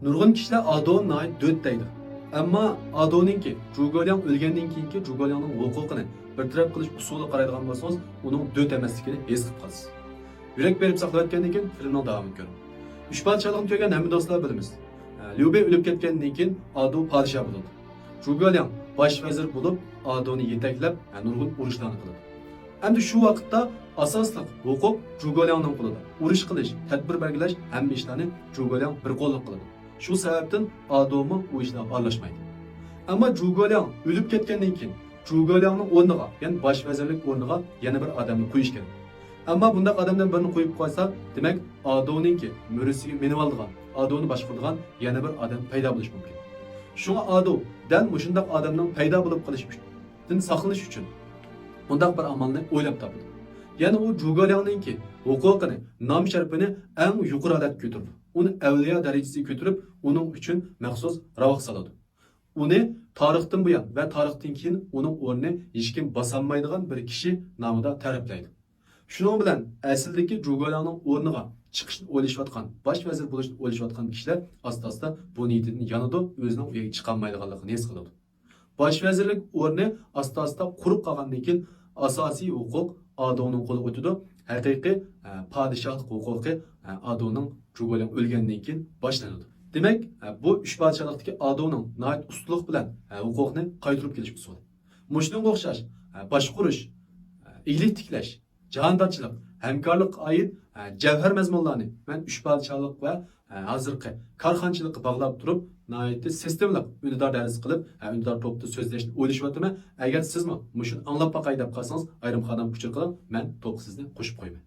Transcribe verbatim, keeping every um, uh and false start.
نۇرغۇن كىشىلەر ئادونى ناھايىتى دۆت دەيدۇ. ئەمما ئادونىڭكى جۇگولياڭ ئۆلگەندىن كېيىنكى جۇگولياڭنىڭ ھوقۇقىنى بىر تەرەپ قىلىش ئۇسۇلىغا قارايدىغان بولسىڭىز، ئۇنىڭ دۆت ئەمەسلىكىنى ھېس قىلىپ قالىسىز. يۈرەك بېرىپ ساقلاۋەتكەندىن كېيىن فىلىمنىڭ داۋامىنى كۆرۈڭ. ئۈچ پادىشاھلىقنى كۆرگەن ھەممە دوستلار بىلىمىز. ليۇبې ئۆلۈپ كەتكەندىن كېيىن ئادۇ پادىشاھ بولىدۇ. جۇگولياڭ باش ۋەزىر بولۇپ، ئادۇنى يېتەكلەپ، نۇرغۇن ئۇرۇشلارنى قىلىدۇ. ئەمدى شۇ ۋاقىتتا ئاساسلىق ھوقۇق جۇگولياڭنىڭ قولىدا. ئۇرۇش قىلىش، تەدبىر بەلگىلەش، ھەممە ئىشلارنى جۇگولياڭ بىر قوللۇق قىلىدۇ. شۇ سەۋەبتىن ئادۇمۇ ئۇ ئىشلارغا ئارىلاشمايدۇ. ئەمما جۇگولياڭ ئۆلۈپ كەتكەندىن كېيىن جۇگولياڭنىڭ ئورنىغا، يەنى باش ۋەزىرلىك ئورنىغا يەنە بىر ئادەمنى قويۇش كېرەك. ئەمما بۇنداق ئادەمدىن بىرنى قويۇپ قويسا، دېمەك، ئادۇنىڭكى مۈرىسىگە مىنىۋالىدىغان، ئادۇنى باشقۇرىدىغان يەنە بىر ئادەم پەيدا بولۇشى مۇمكىن. شۇڭا ئادۇ دەل مۇشۇنداق ئادەمنىڭ پەيدا بولۇپ قېلىشىدىن ساقلىنىش ئۈچۈن مۇنداق بىر ئامالنى ئويلاپ تاپىدۇ. يەنى ئۇ جۇگولياڭنىڭكى ھوقۇقىنى، نام-شەرىپىنى ئەڭ يۇقىرى ھالەتكە كۆتۈرىدۇ. ئۇنى ئەۋلىيا دەرىجىسىگە كۆتۈرۈپ، ئۇنىڭ ئۈچۈن مەخسۇس راۋاق سالىدۇ. ئۇنى تارىختىن بۇيان ۋە تارىختىن كېيىن ئۇنىڭ ئورنىنى ھېچكىم باسالمايدىغان بىر كىشى نامىدا تەرىپلەيدۇ. شۇنىڭ بىلەن ئەسلىدىكى جۇگولياڭنىڭ ئورنىغا چىقىشنى ئويلىشىۋاتقان، باش ۋەزىر بولۇشنى ئويلىشىۋاتقان كىشىلەر ئاستا-ئاستا بۇ نىيىتىدىن يانىدۇ، ئۆزىنىڭ ئۇ يەرگە چىقالمايدىغانلىقىنى ھېس قىلىدۇ. باش ۋەزىرلىك ئورنى ئاستا-ئاستا قۇرۇپ قالغاندىن كېيىن، ئاساسىي ھوقۇق ئادۇنىڭ قولىغا ئۆتىدۇ. ھەقىقىي، ئە، پادىشاھلىق ھوقۇقى، ئە، ئادۇنىڭ جۇگولياڭ ئۆلگەندىن كېيىن باشلىنىدۇ. دېمەك، ئە، بۇ ئۈچ پادىشاھلىقتىكى ئادۇنىڭ ناھايىتى ئۇستىلىق بىلەن، ئە، ھوقۇقنى قايتۇرۇپ كېلىش ئۇسۇلى. مۇشۇنىڭغا ئوخشاش، ئە، باشقۇرۇش، ئە، ئىگىلىك تىكلەش، جاھاندارچىلىق، ھەمكارلىققا ئائىت، ئە، جەۋھەر مەزمۇنلارنى مەن ئۈچ پادىشاھلىق ۋە، ئە، ھازىرقى كارخانىچىلىققا باغلاپ تۇرۇپ، ناھايىتى سىستېمىلىق ئۈندىدار دەرس قىلىپ، ئە، ئۈندىدار توپتا سۆزلەشنى ئويلىشىۋاتىمەن. ئەگەر سىزمۇ مۇشۇنى ئاڭلاپ باقاي دەپ قالسىڭىز، ئايرىم خانامغا ئۇچۇر قىلىڭ، مەن توپقا سىزنى قوشۇپ قويىمەن.